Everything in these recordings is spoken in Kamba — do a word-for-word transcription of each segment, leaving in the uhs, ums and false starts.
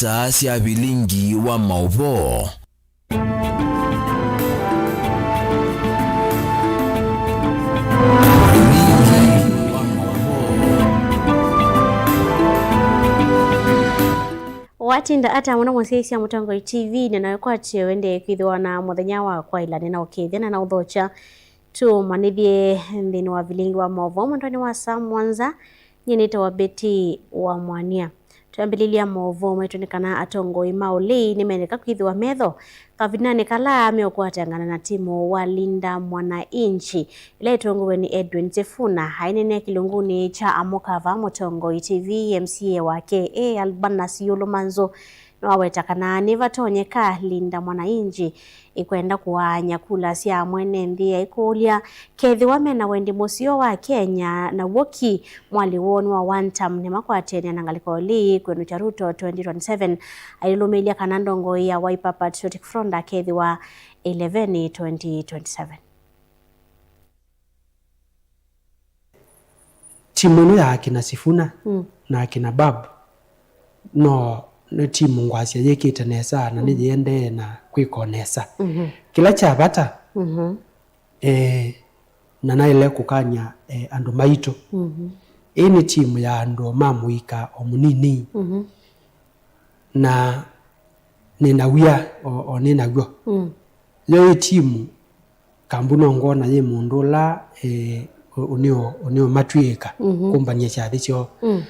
Saa sya vilingi wa maũvoo. Watinda ata mũno mũsyaĩĩsya Mũtongoi T V, nĩnawe kwatyo wendee kwĩthĩwa na mũthenya wa kwaĩla nĩna ũkethya na na ũthokya. Tũmanyĩthye nthĩnĩ wa vilingi wa maũvoo mwendonĩ wa saa mũonza. Nyie nĩtawa Betty wa Mwania. Twambĩlĩlya maũvoo maitũ nĩ kana atongoi ma ũlei nĩmeneka kwĩthĩwa metho kavindanĩ kala meũkwatangana na timu wa Linda Mwananchi, ĩla ĩtongoew'e nĩ Edwin Sifuna. Aineenea kĩlungunĩ kya Amũka Vaa Mũtongoi T V, M C A wa K A Albanus Yulu Manzu nĩwaweta kana nĩvatonyeka Linda Mwananchi ĩkwenda kũaany'a kula sya mwene nthĩ, aikũlya kethĩwa mena wendi mũseo wa Kenya na w'o ki mwalĩ woo nĩ wa one term, nĩmakwatene na ngalĩko ĩlĩ kwĩnũkya Ruto twenty twenty-seven, ailũmĩĩlya kana ndongoi ya Wiper Patriotic Front akethĩwa ĩleveni twenty twenty-seven. Timu ĩno ya akina Sifuna Mm. na akina Babu, no nĩ timu ngwasya yĩkĩte nesa na nĩyĩendee na kwĩka o nesa. Mhm. Kĩla kya vata, Mhm. eh, na naĩle kũkany'a, eh, andũ maitũ, Mhm. ĩĩ nĩ timu ya andũ ma mũika o mũnini. Mhm. Na nĩ na wia o, o nĩ naw'o. Mm. Yo ĩ timu, kambu no ngwona yĩ mũndũ ũla, eh, ũ-, ũnĩo-, ũnĩũmatw'ĩĩka Mhm. kũmbany'a kyathĩ syoo. Mm.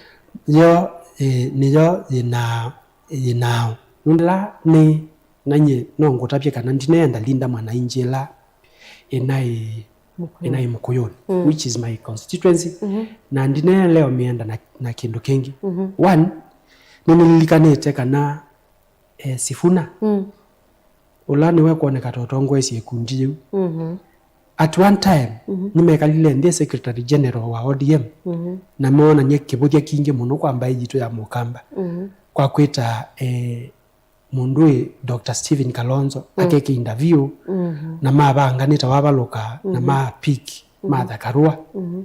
Yo, eh, nĩyo yĩna, yĩnao. Nũndũ la nĩ, na nyie no ngũtavye kana ndineenda Linda Mwananchi ĩla ĩnaĩ, Mũkũyũ. ĩnaĩ Mũkũyũnĩ, Mm. which is my constituency. Mhm. Na ndineelea ũmĩenda na, na kĩndũ kĩngĩ. Mhm. One, nĩnĩlilikanĩte kana, eh, Sifuna, Mm. ũla nĩwe kwoneka ta ũtongoesye ĩkundi yĩu. Mhm. At one time, Mhm. nĩmekalile nthĩ Secretary General wa O D M, Mhm. na moonany'a kĩvũthya kingĩ mũno kwa mbaĩ yitũ ya Mũkamba, Mhm. kwa kwĩta, eh, mũndũ wĩ Doctor Stephen Kalonzo, Mm. akeke interview, Mhm. na mavanga nĩ ta wavalũka, na Mhm. ma pick Mhm. Martha Karua, Mhm.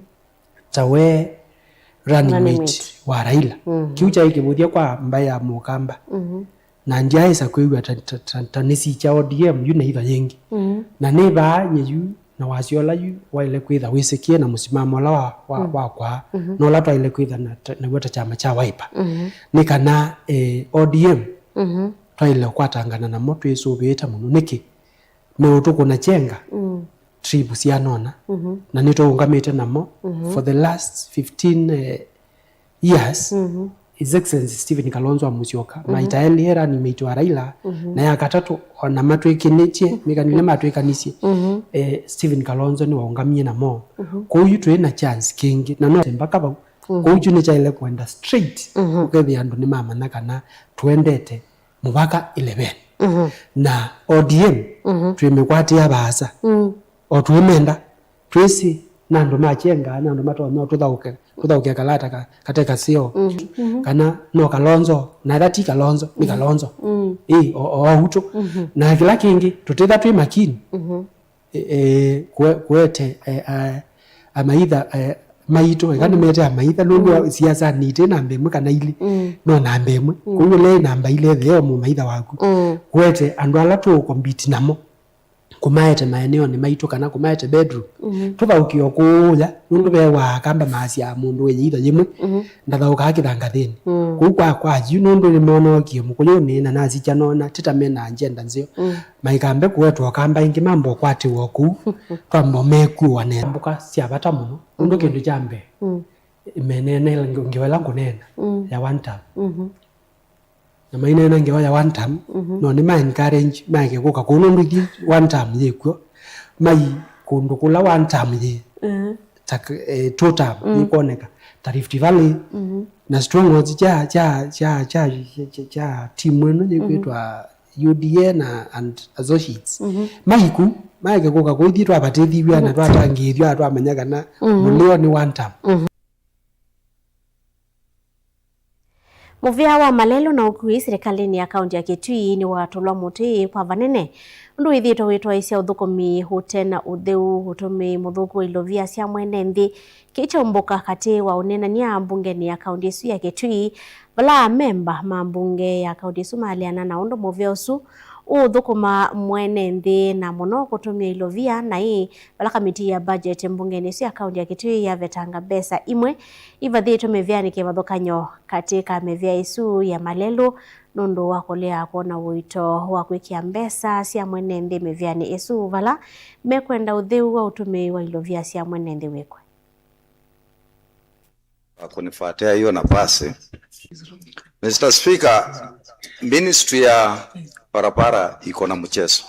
ta we running Running mate mate. wa Raila. Mhm. Kĩu kyaĩ kĩvũthya kwa mbaĩ ya Mũkamba. Mhm. Na ndyaĩsa kwĩw'a ta, ta, ta, ta nĩsikya O D M yu na itho yĩngĩ. Mhm. Na nĩ vaa nye yu na wasyola yu waĩle kwĩtha wĩsĩkĩe na mũsimamo ũla wa, wa, Mm. wakwa, Mhm. na ũla twaĩle kwĩtha na, ta, naw'o ta kyama kya Wiper. Mhm. Nĩ kana, eh, O D M Mhm. twaĩle ũkwatangana namo twĩsũvĩĩte mũno. Nĩkĩ? Meũtũkũna kyenga, Mm. trip syanona, Mhm. na nĩtwaũngamĩte namo Mhm. for the last fifteen, eh, years. Mhm. His Excellency Stephen Kalonzo wa Musyoka, Mhm. maita elĩ e running mate wa Raila, Mhm. na ya katatũ, ona matwĩkĩnĩtye, mĩkanĩle matwĩkanisye, Mhm. eh, Stephen Kalonzo nĩwaũngamie namo. Mhm. Kwoou yu twĩ na chance kĩngĩ, na no mbaka vau. Mhm. Kwoou yu nĩkyaĩle kwenda straight, Mhm. ũkethĩa andũ nĩmamanya kana tũendete mũvaka ĩleveni. Mhm. Na O D M, Mhm. twĩmĩkwatĩa vaasa. Mm. O twĩmenda, twĩsĩ na andũ makyenga, na andũ matonya tũthaũke, tũthaũke kalata ka, kate kaseo. Mhm. Mhm. Kana no Kalonzo, na ĩla ti Kalonzo, nĩ Mhm. Kalonzo. Mm. Ĩ, o, o autũ. Mhm. Na kĩla kĩngĩ, tũtĩtha twĩ makini. Mhm. E, e, kũe-, kũete, e, a, amaitha, e, maitũ, eka Mm. nĩmete amaitha, nũndũ wa Mm. siasanĩ ite namba ĩmwe kana ilĩ, Mm. no namba ĩmwe. Mm. Kwoou ũle namba ilĩ ethĩe o mũmaitha waku. Mm. Kũete andũ ala tũũkombiti namo, kũmaete maenĩonĩ maitũ kana kũmaete bedroom. Mhm. Tũthaũkie o kũũya, nũndũ ve wa Akamba maasya mũndũ wĩ yĩitho yĩmwe, Mhm. ndathaũkaa kĩthangathĩnĩ. Mm. Kũu kwa, kwa yu, nũndũ nĩmonookie Mũkũyũnĩ na nasikya nona, tĩta mena njenda nzeo. Mm. Maikambe kũetwa Akamba ĩngĩ mamba ũkwatĩwa kũu, twamba mekuwa nesa. Mbũka sya vata mũno, nũndũ Mhm. kĩndũ kya mbee, Mm. menene ngewa ĩla ngũneena Mm. ya one term. Mhm. Na maineena ngewa ya one term, Mhm. no nĩma encourage maeke kũka kũu, nũndũ ithi one term yĩkw'o. Mai kũndũ kũla one term yĩ, Mhm. ta, eh, two term Mm. yĩkwoneka, ta Rift Valley, Mhm. na strongholds kya, kya, kya, kya, kya, kya timu ĩno yĩkwĩtwa U D A na and associates. Mhm. Maiku, maeke kũka kũu, ithi twavatĩthiw'a na Mhm. twatangĩĩthw'a, twamanya kana Mhm. mũlĩo nĩ one term. Mhm. Mũvĩa wa malelũ na ũkui silikalĩnĩ ya kaunti ya Kitui nĩwatũlwa mũtĩ kwa vanene, ũndũ wĩthĩĩtwe wĩtwaĩsya ũthũkũmi ũte na ũtheu, ũtũmĩi mũthũku wa ilovia sya mwene nthĩ, kĩkyaumbũka katĩ wa ũneenany'a mbungenĩ ya kaunti ĩsu ya Kitui, vala amemba ma mbunge ya kaunti ĩsu maaleana na ũndũ mũvĩa ũsu ũũthũkũma mwene nthĩ, na mũno kũtũmĩa ilovia, na ĩ vala kamiti ya budget mbungenĩ ĩsu ya kaunti ya Kitui yavetanga mbesa imwe ivathĩtwe mĩvĩanĩ kĩvathũkany'o katĩ ka mĩvĩa ĩsu ya malelũ, nũndũ wa kũlea kwona ũito wa kwĩkĩa mbesa sya mwene nthĩ mĩvĩanĩ ĩsu, vala mekwenda ũtheu wa ũtũmĩi wa ilovia sya mwene nthĩ wĩkwe. Kwa kunipatia hiyo nafasi. Mister Speaker, ministry ya barabara iko na mchezo.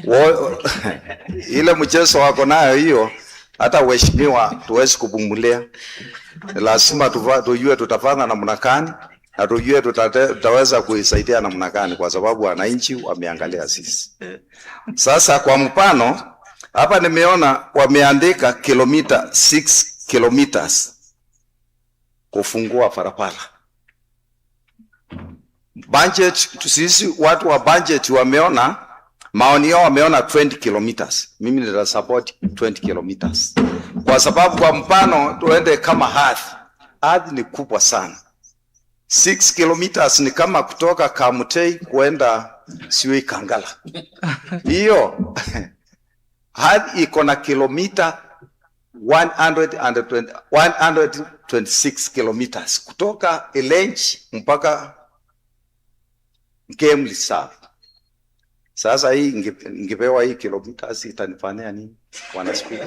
Wo, ile mchezo wako nayo hiyo, hata waheshimiwa tuwezi kuvumilia. Lazima tuva, tujue tutafanya namna gani na tujue tutate, tutaweza kuisaidia namna gani, kwa sababu wananchi wameangalia sisi. Sasa kwa mfano, hapa nimeona wameandika kilomita six kilometers kufungua barabara. Budget, sisi watu wa budget wameona, maoni yao wameona twenty kilometers. Mimi nita support twenty kilometers. Kwa sababu kwa mfano tuende kama Athi. Athi ni kubwa sana. Six kilometers ni kama kutoka Kamutei kuenda sijui Kangala. Hiyo Athi iko na kilomita one hundred and twenty, one hundred twenty-six kilometers kutoka Ilenji mpaka game reserve. Sasa hii ngi- ngipewa hii kilometers itanifanyia nini, bwana speaker?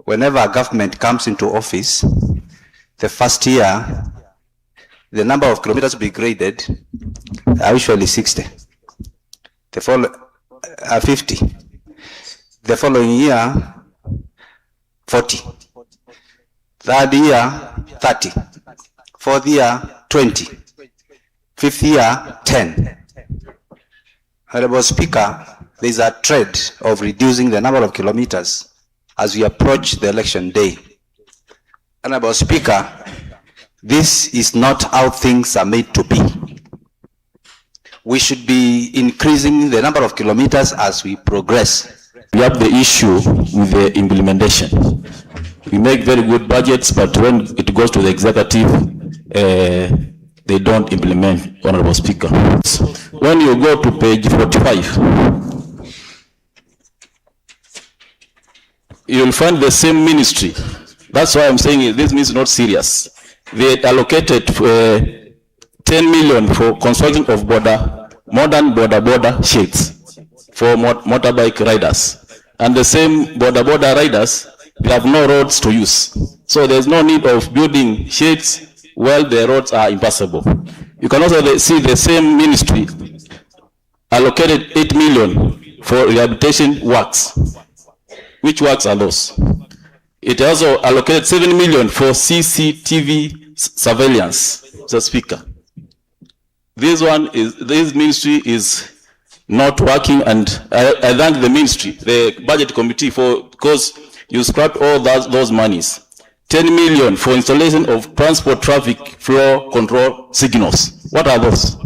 Whenever a government comes into office, the first year the number of kilometers to be graded are usually sixty, the follow, uh, fifty, the following year forty, third year thirty, fourth year twenty, fifth year ten. Honorable Speaker, there is a trend of reducing the number of kilometers as we approach the election day. Honorable Speaker, this is not how things are made to be. We should be increasing the number of kilometers as we progress. We have the issue with the implementation. We make very good budgets, but when it goes to the executive, uh, they don't implement, Honorable Speaker. When you go to page forty-five, you'll find the same ministry. That's why I'm saying this ministry is not serious. They allocated uh, ten million for construction of border, modern border border sheds for mot- motorbike riders. And the same border border riders, they have no roads to use. So there's no need of building sheds while the roads are impassable. You can also the- see the same ministry allocated eight million for rehabilitation works. Which works are those? It also allocated seven million for C C T V s- surveillance, Mister Speaker. This one is, this ministry is not working, and I, I thank the ministry, the budget committee, for, because you scrapped all that, those monies. Ten million for installation of transport traffic flow control signals. What are those?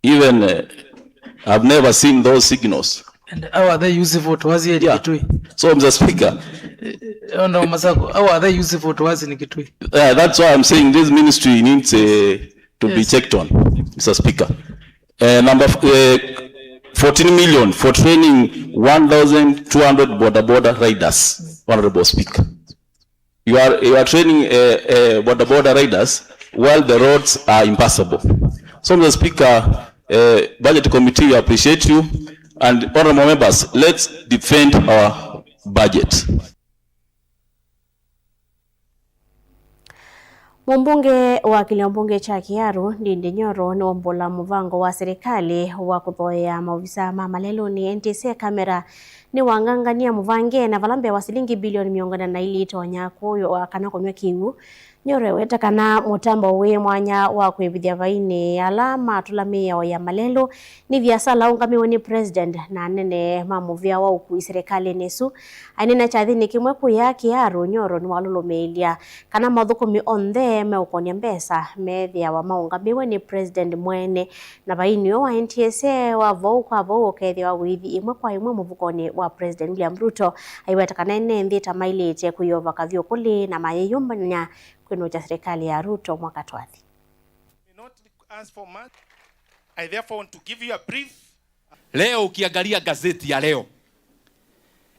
Even uh, I've never seen those signals. And how are they useful to us here in Yeah. Kitui? So, Mister Speaker, Oh no, Masako, how are they useful to us in Kitui? Uh, that's why I'm saying this ministry needs uh, to yes. be checked on, Mister Speaker. Uh, number f- uh, fourteen million for training one thousand two hundred border border riders, Honorable Speaker. You are, you are training uh, uh, border border riders while the roads are impassable. So, Mister Speaker, uh, Budget Committee, we appreciate you, and honorable members, let's defend our budget. Mũmbunge wa kĩlio mbunge kya Kiharu, Ndindi Nyoro, nĩwambũla mũvango wa silikalĩ wa kũthoea maovisa ma malelũnĩ N T S A kamera nĩwangangany'a mũvange, na vala mbee wa silingi bilioni mĩongo ĩna na ilĩ itonya kũyũa kana kũnyw'a kĩw'ũ. Nyoro eweta kana mũtambo wĩ mwanya wa kwĩvithya vainĩ ala matũla mĩao ya malelũ nĩ viasala ũngamĩwe nĩ President na anene ma mũvĩa wa ũkui serikalĩnĩ ĩsu. Aineena kyathĩnĩ kĩmwe kũya Kiaru, Nyoro nĩwalũlũmĩĩlya kana mathũkũmi onthe meũkony'a mbesa meethĩawa maũngamĩwe nĩ President mwene, na vainĩ ũũ wa N T S A wa vau kwa vau ũkethĩwa ũithi ĩmwe kwa ĩmwe mũvukonĩ wa President William Ruto. Aiweta kana ene nthĩ ta mailĩte kwĩyova kavyũ kũlĩ na mayĩyũmbany'a kwĩnũkya serikali ya Ruto mwaka twathi. May not ask for much. I therefore want to give you a brief. Leo ukiangalia gazeti ya leo,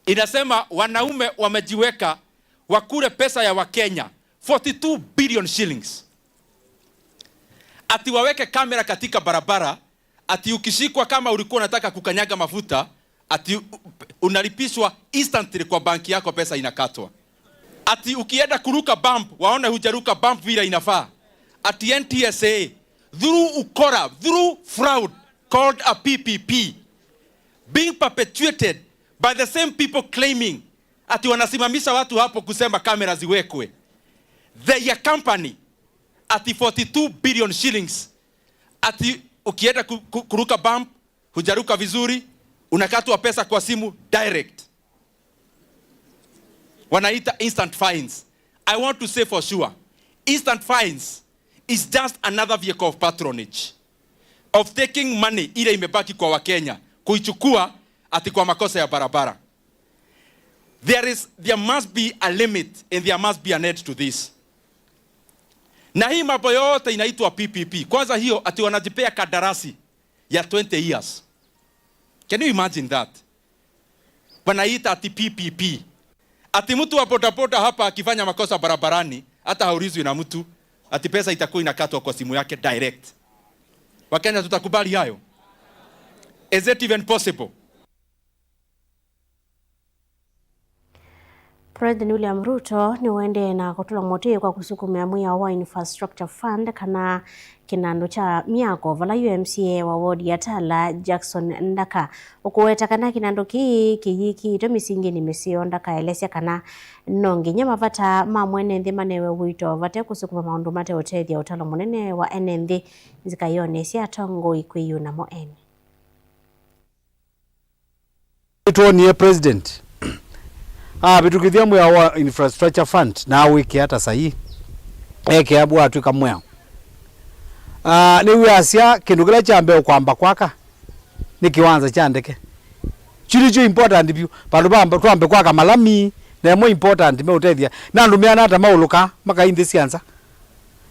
inasema wanaume wamejiweka wakule pesa ya Wakenya, forty-two billion shillings. Ati waweke kamera katika barabara, ati ukishikwa kama ulikuwa unataka kukanyaga mafuta, ati u-, unalipishwa instantly kwa banki yako, pesa inakatwa. Ati ukienda kuruka bump, waone hujaruka bump vile inafaa. Ati N T S A, through ukora, through fraud called a P P P, being perpetuated by the same people claiming ati wanasimamisha watu hapo kusema kamera ziwekwe. Their company, ati forty-two billion shillings, ati ukienda ku-, ku-, kuruka bump, hujaruka vizuri, unakatwa pesa kwa simu direct. Wanaita instant fines. I want to say for sure, instant fines is just another vehicle of patronage, of taking money ile imebaki kwa Wakenya, kuichukua ati kwa makosa ya barabara. There is, there must be a limit and there must be an end to this. Na hii mambo yote inaitwa P P P. Kwanza hiyo ati wanajipea kandarasi ya twenty years. Can you imagine that? Wanaita ati P P P. Ati mtu wa bodaboda hapa akifanya makosa barabarani, hata haulizwi na mtu, ati pesa itakuwa inakatwa kwa simu yake direct. Wakenya tutakubali hayo? Is it even possible? President William Ruto nĩũendee na kũtũla mũtĩ kwa kũsukumĩa mwĩao wa Infrastructure Fund kana kĩnandũ kya myako, vala yu M C A wa ward ya Tala, Jackson Ndaka, ũkũweta kana kĩnandũ kĩĩ kĩyĩkĩĩtwe mĩsinginĩ mĩseo. Ndakaelesya kana no nginya mavata ma mwene nthĩ manewe ũito vate kũsukuma maũndũ mate ũtethya ũtalo mũnene wa ene nthĩ nzikaĩonĩ sya atongoi kwĩyĩũna mo ene. Nĩtwonie President avĩtũkĩthya mwĩao wa Infrastructure Fund na awĩkĩa ta saii, ekĩa vu atw'ĩka mwĩao. Ah, nĩw'asya kĩndũ kĩla kya mbee ũkwamba kwaka nĩ kĩwanza kya ndeke. Kyu nĩkyo important vyũ. Vandũ va twambe kwaka malami, na ĩmwe important meũtethya. Na andũ meana ata maũlũkaa makai nthĩ sya nza.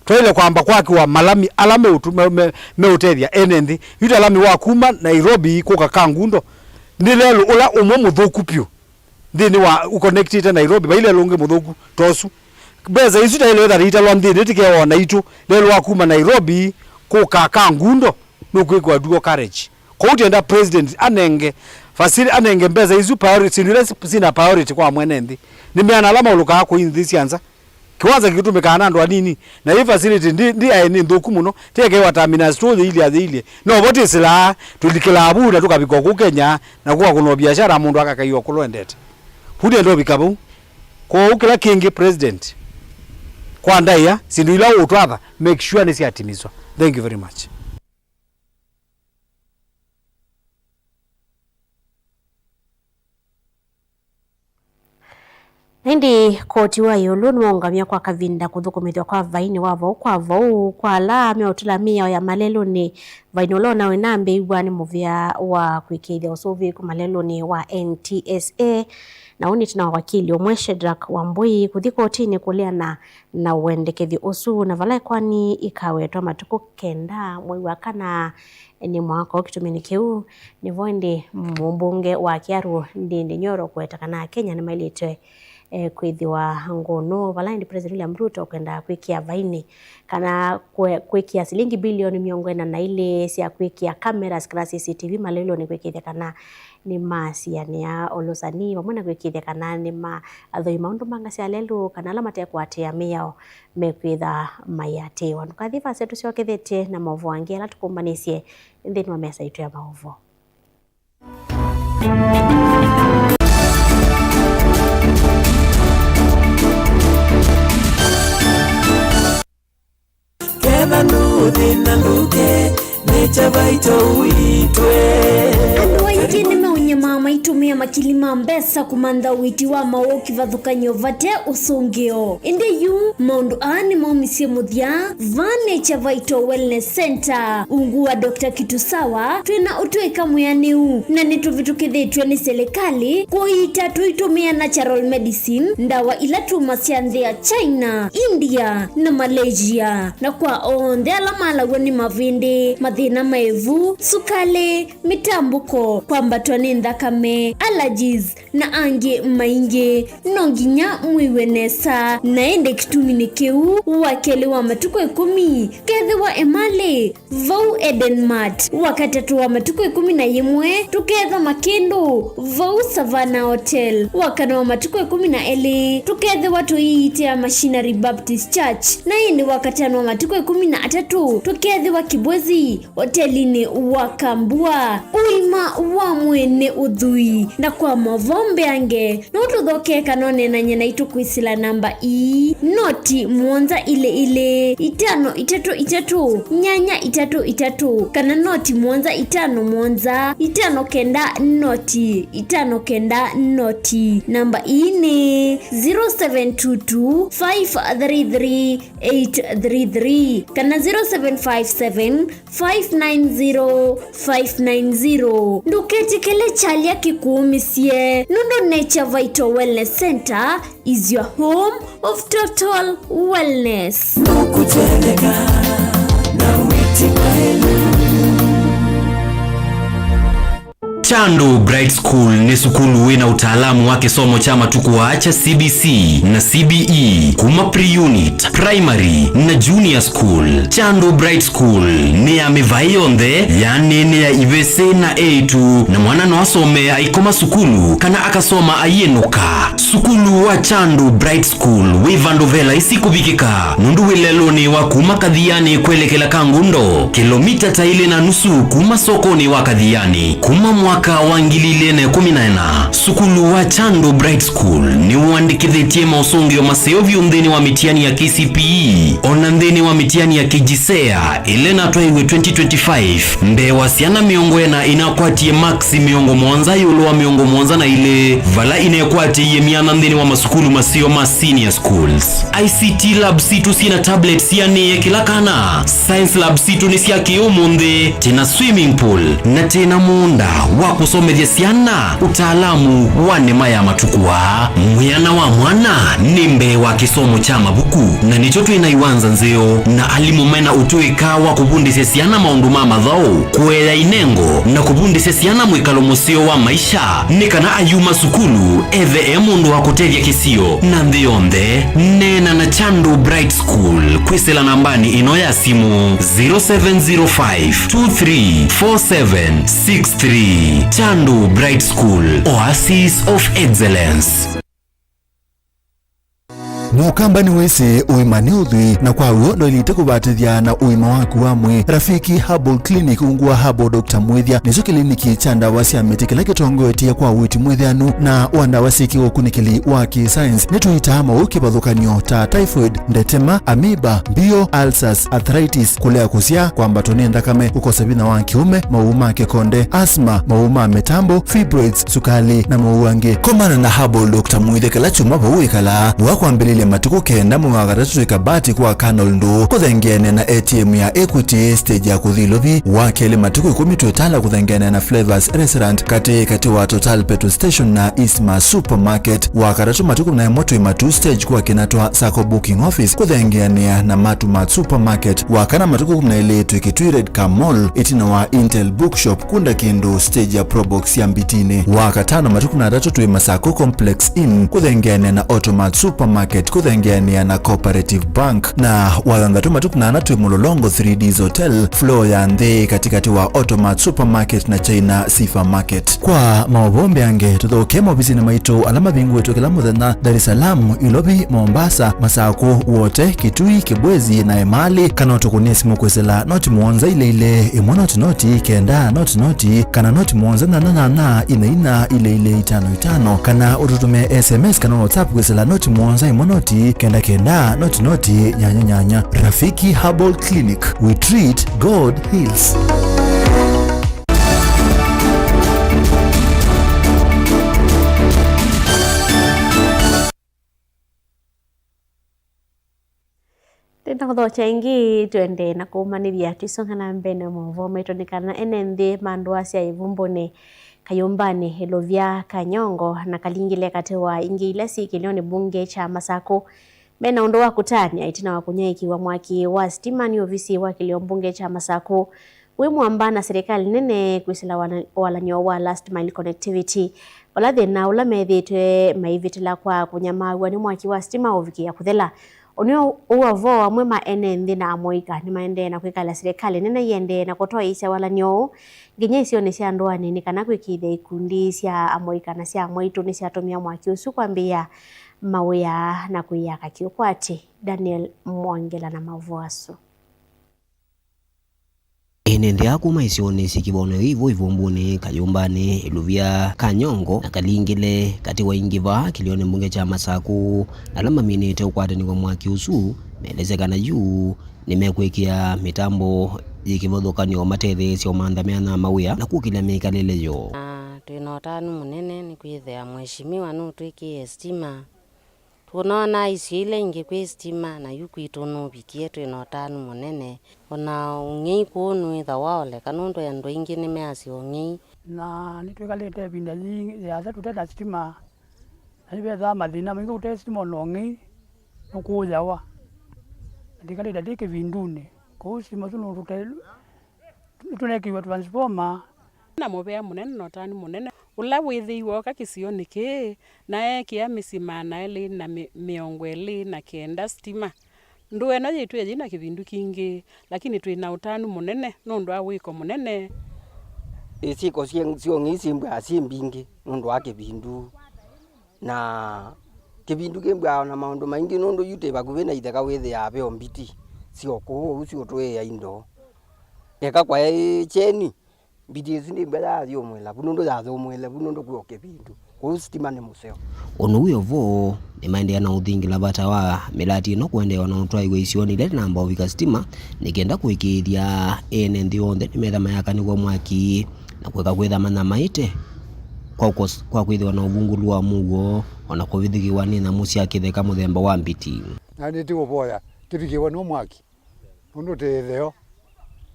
Twaĩle kwamba kwakĩwa malami ala meũtu-, me-, me-, meũtethya ene nthĩ. Yu ta lami wa kuma Nairobi kũka Kangundo, nĩ lelũ ũla ũmwe mũthũku vyũ nthĩnĩ wa ũconnectĩte Nairobi, vai lelũ ũngĩ mũthũku ta ũsu. Mbesa isu taĩle ĩtha italwa nthĩnĩ tikewa naitũ. Lelũ wa kuma Nairobi kũka Kangundo nũkwĩkĩwa dual carriage. Kwoou twenda President anenge facil-, anenge mbesa isu priority, syĩndũ ila si-, sina priority kwa mwene nthĩ. Nĩ meana ala maũlũkaa kũi nthĩ sya nza. Kĩwanza kĩtũmĩkaa na andũ anini, na yĩ facility ndi, ndi aĩ nĩ nthũku mũno, tĩekewa terminus two yĩilye yĩilye. No vo twĩsĩlaa, tũlikĩlaa vu na tũkavika o kũu Kenya, na kũkakũnwa biashara, mũndũ akakaiwa kũla endete. Vu nĩenda ũvika vau. Kwoou kĩla kĩngĩ President, kwa ndaĩa, syĩndũ ila ũũtwatha, make sure nĩsyatimiswa. Thank you very much. Na ĩndĩ koti wa ĩũlũ nĩwaũngamya kwa kavinda kũthũkũmĩthw'a kwa vainĩ wa vau kwa vau kwa ala meũtũla mĩao ya malelũnĩ vainĩ ũla ũnaĩ ũnambĩĩw'a nĩ mũvĩa wa kwĩkĩĩthya ũsũvĩĩku malelũnĩ wa N T S A. Na ũu nĩ ĩtina wa wakili ũmwe Shedrack Wambui kũthi kotinĩ kũleana na ũendekethyo ũsu, na vala ĩkoani ikawetwa matukũ kenda mwei wa kana nĩ mwaka ũũ. Kĩtumi nĩ kĩu, nĩvo ĩndĩ mũmbunge wa Kiaru Ndindi Nyoro kũweta kana Akenya nĩmaĩlĩte, eh, kwĩthĩwa ngũnũ, vala ĩndĩ President William Ruto ũkwendaa kwĩkĩa vainĩ kana kwe-, kwĩkĩa silingi bilioni mĩongo ĩna na ilĩ sya kwĩkĩa cameras kana C C T V malelũnĩ kwĩkĩĩthya kana nĩmasianĩa ũlũsani, vamwe na kwĩkĩĩthya kana nĩmathoi maũndũ ma ngasya lelũ kana ala matekũatĩĩa mĩao mekwĩtha maiatĩĩwa. Ndũkathi vasa, tũsyokethetye na maũvoo angĩ ala tũkũmbanĩsye nthĩnĩ wa mesa itũ ya maũvoo. Tavaito witwe. Andũ aingĩ nĩmeũnyamaa maitũmĩa makili ma mbesa kũmantha ũiiti wa maũũ kĩvathũkany'o vate ũsũngĩo. Ĩndĩ yu, maũndũ aa nĩmaumisye mũthya vaa Nature Vital Wellness Center, ungu wa Doctor Kitusawa, twĩ na ũtũĩka mwĩanĩu, na nĩtũvĩtũkĩthĩtw'e nĩ silikalĩ kũiita tũitũmĩa natural medicine, ndawa ila tumasya nthĩ ya China, India, na Malaysia. Na kwa onthe ala malaw'a nĩ mavĩndĩ, mathĩna ma ĩvu, sukalĩ, mĩtambũko, kwambatwa nĩ nthakame, allergies, na angĩ maingĩ, no nginya mwĩw'e nesa. Na ĩndĩ kĩtumi nĩ kĩu, wa kelĩ wa matukũ ĩkũmi, kethĩwa Emali, vau Eden Mart, wa katatũ wa matukũ ĩkũmi na yĩmwe, tũkethwa Makĩndũ, vau Savannah Hotel, wa kana wa matukũ ĩkũmi na elĩ, tũkethĩwa tũiitĩa Machinery Baptist Church, na ĩndĩ wa katano wa matukũ ĩkũmi na atatũ, tũkethĩwa Kibwezi, otelinĩ wa Kambua. Ũima wa mwĩĩ nĩ ũthwii, na kwa mavombe ange, no tũthokee kana ũneenany'e naitũ kwĩsĩla namba ii, noti mũonza ilĩ ilĩ, itano itatũ itatũ, nyanya itatũ itatũ, kana noti mũonza itano mũonza, itano kenda noti, itano kenda noti. Namba ii nĩ zero seven two two, five three three, eight three three kana zero seven five seven, five nine zero, five nine zero. Ndũketĩkĩle kyalya kĩkũũmĩsye, nũndũ Nature Vital Wellness Center is your home of total wellness. Nũkũtendeka na wĩti waĩlu. Chandu Bright School nĩ sukulu wĩ na ũtaalamu wa kĩsomo kya matukũ aa kya C B C na C B E kuma pre-unit, primary, na junior school. Chandu Bright School nĩ ya mĩvaĩ yonthe, yaani nĩ ya ivĩsĩ na eĩtu, na mwana no asome aikoma sukulu kana akasoma aiĩnũka. Sukulu wa Chandu Bright School wĩ vandũ ve laisi kũvikĩka, nũndũ wĩ lelũnĩ wa kuma Kathiani kwelekela Kangundo, kĩlomita ta ilĩ na nusu kuma sokonĩ wa Kathiani. Kuma mwaka wa ngili ilĩ na ĩkũmi na ĩna, sukulu wa Chandu Bright School nĩwandĩkĩthĩtye maũsũngĩo maseo vyũ nthĩnĩ wa mĩtiani ya K C P E, ona nthĩnĩ wa mĩtiani ya KJSEA ĩla ĩnatwaiwe twenty twenty-five, mbee wa syana mĩongo ĩna inakwatie maksi mĩongo mũonza ĩũlũ wa mĩongo mũonza na ilĩ, vala inekwatĩie myanya nthĩnĩ wa masukulu maseo ma senior schools. I C T lab sitũ syĩ na tablets sianĩe kĩla kana. Science lab sitũ nĩ sya kĩũmũnthĩ, twĩ na swimming pool, na twĩ na mũũnda wa kũsomethya syana ũtaalamu wa nĩma ya matukũ aa. Mwĩana wa mwana nĩ mbee wa kĩsomo kya mavuku, na nĩkyo twĩ na iwanza nzeo na alimũ me na ũtũĩka wa kũvundĩsya syana maũndũ ma mathaũ, kũea inengo, na kũvundĩsya syana mwĩkalo mũseo wa maisha, nĩ kana ayuma sukulu ethwe e mũndũ wa kũtethya kĩsio na nthĩ yonthe. Neena na Chandu Bright School kwĩsĩla nambanĩ ĩno ya simũ, zero seven zero five two three four seven six three. Chandu Bright School, Oasis of Excellence. Mũkamba nĩwĩsĩ ũima nĩ ũthwii, na kwa w'o ndwaĩlĩte kũvatĩthya na ũima waku wa mwĩĩ. Rafiki Herbal Clinic, ungu wa Herbal Doctor Mwĩthya, nĩkyo kĩliniki kya ndawa sya mĩtĩ kĩla kĩtongoetye kwa ũiiti mwĩthĩanu na wa ndawa syĩ kĩũkunĩkĩli wa kĩ-science. Nĩtũitaa maũũ kĩvathũkany'o ta typhoid, ndetema, amoeba, mbio, ulcers, arthritis, kũlea kũsyaa, kwambatwa nĩ nthakame, kũkosa vinya wa kĩũme, maũũ ma kĩkonde, asthma, maũũ ma mĩtambo, fibroids, sukalĩ, na maũũ angĩ. Komana na Herbal Doctor Mwĩthya kĩla kyumwa vau wĩkalaa, wa kwambĩlĩlya matukũ kenda mwei wa katatũ twĩ Kabati kwa Colonel Ndũũ, kũthengeanĩa na A T M ya Equity, stage ya kũthi Ilovi, wa kelĩ matukũ ĩkũmi twĩ Tala kũthengeanĩa na Flavors Restaurant, katĩ katĩ wa Total Petrol Station na Eastmart Supermarket, wa katatũ matukũ na ĩmwe twĩ Matuu stage kwa Kinatwa Sacco Booking Office, kũthengeanĩa na Matumat Supermarket, wa kana matukũ ĩkũmi na elĩ twĩ Kitui Red Car Mall, ĩtina wa Intel Bookshop, kunda kĩndũ stage ya Probox ya Mbitinĩ. Wa katano matukũ na atatũ twĩ Masako Complex Inn, kũthengeanĩa na Automat Supermarket, kũthengeanĩa na Cooperative Bank, na wa thanthatũ matukũ na ana twĩ Mũlolongo three Ds Hotel, floor ya nthĩ katĩkatĩ wa Automat Supermarket na China Supermarket. Kwa maũvoo mbeange, tũthokee maovisinĩ maitũ ala mavingũĩtwe kĩla mũthenya, Dar es Salaam, Ilovi, Mombasa, Masako, Wote, Kitui, Kibwezi, na Emali, kana ũtũkũnĩe simũ kwĩsĩla noti mũonza ilĩ ilĩ, ĩmwe noti noti, kenda noti noti, kana noti mũonza nyanya nyanya, ina ina, ilĩ ilĩ, itano itano, kana ũtũtũmĩe S M S kana WhatsApp kwĩsĩla noti mũonza, ĩmwe noti, kenda kenda, noti noti, nyanya nyanya. Rafiki Herbal Clinic, we treat, God heals. Twĩna kũthokya ĩngĩ, tũendee na kũũmanĩthya twĩsonga na mbee na maũvoo maitũ nĩ kana ene nthĩ ma ndũa sya Ĩvumbũnĩ, Kayũmbanĩ, Ĩlũvya, Kanyongo na Kalingile katĩ wa ingĩ ila syĩ kĩlĩonĩ mbunge kya Masakũ mena ũndũ wa kũtanĩa ĩtina wa kũnyaĩĩkĩw'a mwaki wa sitima nĩ ovisi wa kĩlĩo mbunge kya Masakũ wĩ mwamba na silikalĩ nene kwĩsĩla wala-, walany'o wa last mile connectivity, vala thĩna ũla methĩĩtwe maivĩtĩla kwa kũnyamaaw'a nĩ mwaki wa sitima ũvikĩĩa kũthela. Ũnĩ ũũ ũvoo amwe ma ene nthĩ na amũika nĩmaendee na kwĩkalya silikalĩ nene iendee na kũtoeisya walany'o ũũ nginya isionĩ sya ndũanĩ nĩ kana kwĩkĩĩthya ikundi sya amũika na sya amwaitũ nĩsyatũmĩa mwaki ũsu kwambĩĩa mawĩa na kwĩyaka kĩũkwatĩ. Daniel Mwongela na maũvoo asu. Ene nthĩ aa kuma isionĩ syĩ kĩvaonyo ĩvo Ĩvumbũnĩ, Kayũmbanĩ, Ĩlũvya, Kanyongo na Kalingile katĩ wa ingĩ vaa kĩlĩonĩ mbunge kya Masakũ, ala maminĩte ũkwatanĩw'a mwaki ũsu, meelesya kana yu nĩmekwĩkĩa mĩtambo yĩ kĩvathũkany'o matetheesya ũmantha meana mawĩa na kũkĩlya mĩkalĩle yoo. Na twĩ na ũtanu mũnene nĩkwĩthĩa Mheshimiwa nũtwĩkĩie sitima. Tũnoonaa isio ila ingĩ kwĩ sitima, na yu kwitũ nũvikie, twĩ na ũtanu mũnene. O na ũng'ei kũũ nũĩthawa oleka, nũndũ andũ aingĩ nĩmeasya ũng'ei. Na nĩtwĩkalĩte ĩvinda yĩingĩ yĩasa tũte na sitima, na nĩvethaa mathĩna maingĩ ũte sitima, o na ũng'ei nũkũũyawa. Na twĩkalĩte twĩ kĩvindunĩ, kũu sitima ũsu nũtũte-, nĩtũnekĩiwe transformer. Na mũvea mũnene na ũtanu mũnene ũla wĩthĩiwe oka kĩsionĩ kĩĩ, na eekĩa mĩsyĩ maana elĩ na mĩ-, mĩongo ĩlĩ na kenda sitima. Ndũa ĩno yĩtwĩe yĩ na kĩvindu kingĩ, lakini twĩ na ũtanu mũnene nũndũ wa wĩko mũnene. Ĩsyĩko syĩ-, sya ũng'ei syĩmbwaa syĩ mbingĩ nũndũ wa kĩvindu. Na kĩvindu kĩmbwaa o na maũndũ maingĩ nũndũ yu twĩ vakuvĩ na itheka wĩthĩaa ve o mbiti syo kũũ ũu siũtũĩĩa indo. Eka kwaĩ kyeni, mbiti ĩsu nĩmbwa yaathũmũĩla vu nũndũ yathũmũĩle vu nũndũ kwĩ o kĩvindu. Kũu sitima nĩ mũseo. Ũndũ wĩ o vo, nĩmaendeea na ũthingĩla vata wa mĩlati ĩno kũendeewa na ũtwaĩwe isionĩ ila inamba ũvika sitima, nĩ kenda kũĩkĩĩthya ene nthĩ onthe nĩmetha mayakanĩw'a mwaki na kũeka kwĩtha manyamaĩte kwa ũkos-, kwa kwĩthĩwa na ũvungũlu wa mũuo, o na kũvithũkĩwa nĩ nyamũ sya kĩtheka mũthemba wa mbiti. Na nĩtũũvoya tũvikĩwe nĩ mwaki, nũndũ twĩ ĩtheo.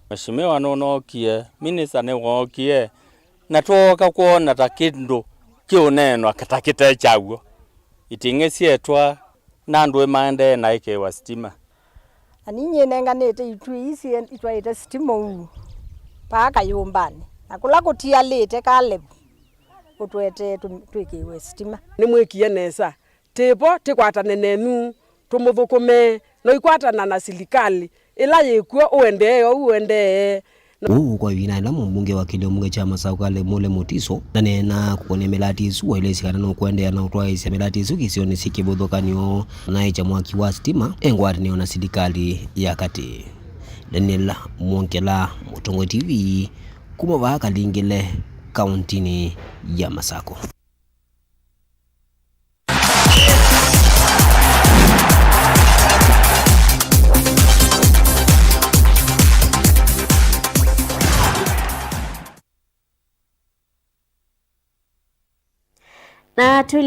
Mheshimiwa nũnookie, minista nĩwookie, na twooka kwona ta kĩndũ kĩũneenwa ta kĩte kyaw'o. Iting'ĩ syetwa, na andũ maendee na ĩkĩwa sitima. Na ninyie nenganĩte ituĩ ii sie-, itwaĩte sitima ũu paa Kayũmbanĩ, na kũla kũtialĩte Caleb ũtwetee tũ-, twĩkĩĩwe sitima. Nĩmwĩkie nesa. Tĩ vo, tĩkwatane nenyu, tũmũthũkũme, no ikwatana na silikalĩ ĩla yĩ kw'o, ũendee ou ũendee. Ũu kwa ĩvinda yĩla mũmbunge wa kĩlĩo mbunge kya Masakũ Caleb Mule Mutiso aneenaa kũkony'a mĩlati ĩsu, waelesya kana nũkũendeea na ũtwaĩĩsya mĩlati ĩsu kĩsionĩ syĩ kĩvathũkany'o, na aĩkya mwaki wa sitima e ngwatanĩo na silikalĩ ya katĩ. Daniel Mwongela, Mũtongoi T V, kuma vaa Kalingile, kauntinĩ ya Masakũ. Na twĩli-